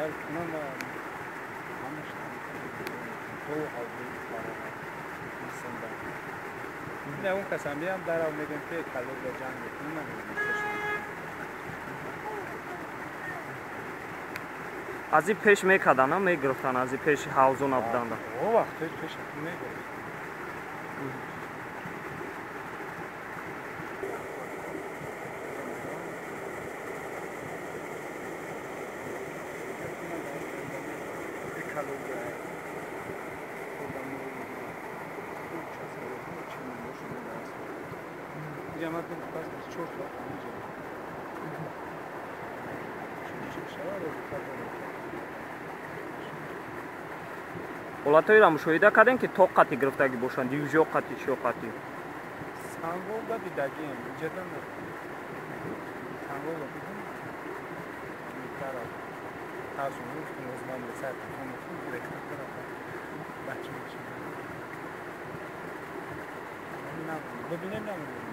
Кунам он касам биям дарав мегӯем ки калога ҷанг мекунем. Аз ин пеш мекардана, мегирифтан, аз ин пеши ҳавзона буданда. О, вақтҳои пеш мегирифт. Ҳолатҳоеро мушоҳида кардем, ки тоқ қатӣ гирифтагӣ бошанд, дюжо қатӣ, чиё қатӣ? Сангова дидагием, иҷода сангова дидем. Бибинем, намедонем.